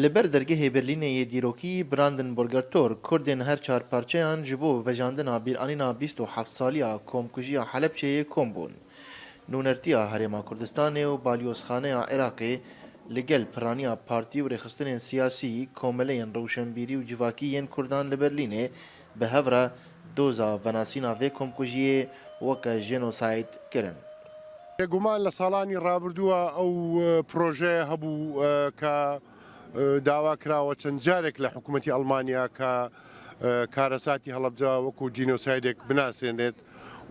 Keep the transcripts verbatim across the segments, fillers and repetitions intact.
Li ber dergehê Berlînê yê dîrokî Brandenburger Tor, Kurdên her çar parçeyan ji bo vejandina bîranîna bîst û heft saliya komkujiya Helebçeyê kom bûn. Nûnertiya Herêma Kurdistanê û Balyozxaneya Iraqê li gel piraniya partî û rêxistinên siyasî, komeleyên rewşenbîrî û civakî yên Kurdan li Berlînê bi hev re doza venasîna vê komkujiyê weke jenosayd kirin. بێگومان لە ساڵانی ڕابردووە ئەو، ئە، پرۆژەیە هەبوو، ئە، کە، ئە، داوا کراوە چەند جارێک لە حکوومەتی ئەڵمانیا کە، ئە، کارەساتی هەڵەبجە وەکو جینۆسایدێک بناسێنێت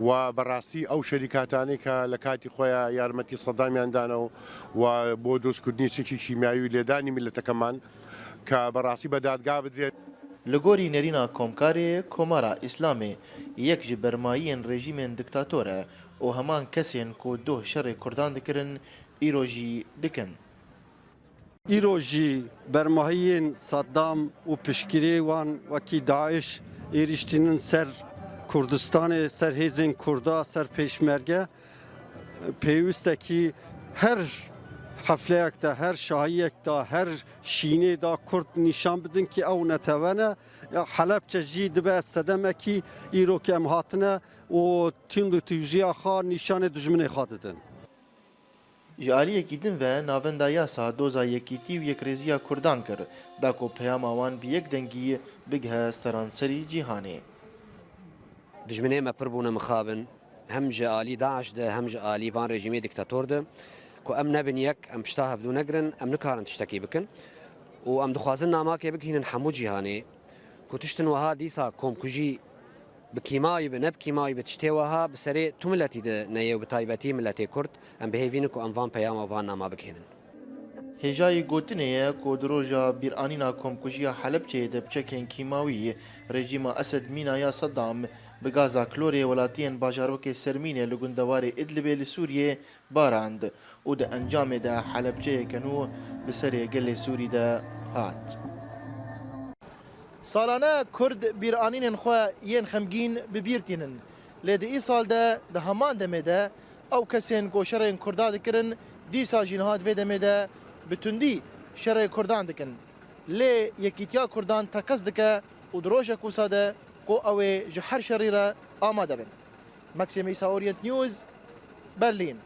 و بەڕاستی ئەو شەریکاتانەی کە لە کاتی خۆیان یارمەتی سەدامیان دانەوە و بۆ دۆستکردنی چەکی کیمیاوی و لێدانی میلەتەکەمان کە بەڕاستی بە دادگا بدرێت. Li gorî nerîna komkarê, Komara Îslamê yek ji bermayiyên rejîmên diktator e û heman kesên ku doh şerê Kurdan dikirin, îro jî dikin. Îro jî bermahiyên Saddam û piştgirê wan wekî DAIŞ êrîş tînin ser Kurdistanê, ser hêzên Kurda, ser pêşmerge. Pêwîst e kî her hefleyek de, her şahiyek de, her şînê de Kurd nîşan bidin kî ew netewe ne. Helebçe jî dibe sedemekî îro kî em hatine û tînd û tîjiya xwe nîşanê dijminê xwe didin. Ji aliyekî din ve navenda yasa doza yekîtî û yekrêziya Kurdan kir, da ku peyama wan bi yek dengî bigihe seranserî cîhanê. Dijminê me pir bûne mixabin, hem ji alî DAIŞ de hem ji alî van rejîmê diktator de, ku em nebin yek, em pişta hevdû negirin, em nikarin tiştekî bikin. Û em dixwazin namakê bigihînin hemû cîhanê, ku tiştin wiha dîsa komkujî bi kîmayî be, ne bi kîmayî be, tiştê wiha bi serê tu miletî de neyê û bi taybetî miletê Kurd, em bi hêvî ne ku em van peyama û van nama bigihînin. Hêjayî gotinê ye ku di roja bîranîna komkujiya Helebçeyê de bi çekên kîmawî rejîma Esed Mîna ya Sedam bi gaza klorê welatiyên bajarokê Sermînê li gundewarê Idlibê li Sûriyê barand û di encamê de Helebçeyeke nû bi serê gelê Sûrî de hat. Salane Kurd bîranînên xwe yên xemgîn bi bîr tînin. Lê di îsal de, di heman demê de, ew kesên ku şerên Kurda dikirin, dîsa jî niha di vê demê de bi tundî şerê Kurdan dikin. Lê Yekîtiya Kurdan teqez dike û di rojek wisa de ku ew ê ji her şerî re amade bin. Maxim Îsa, Orient News, Berlîn.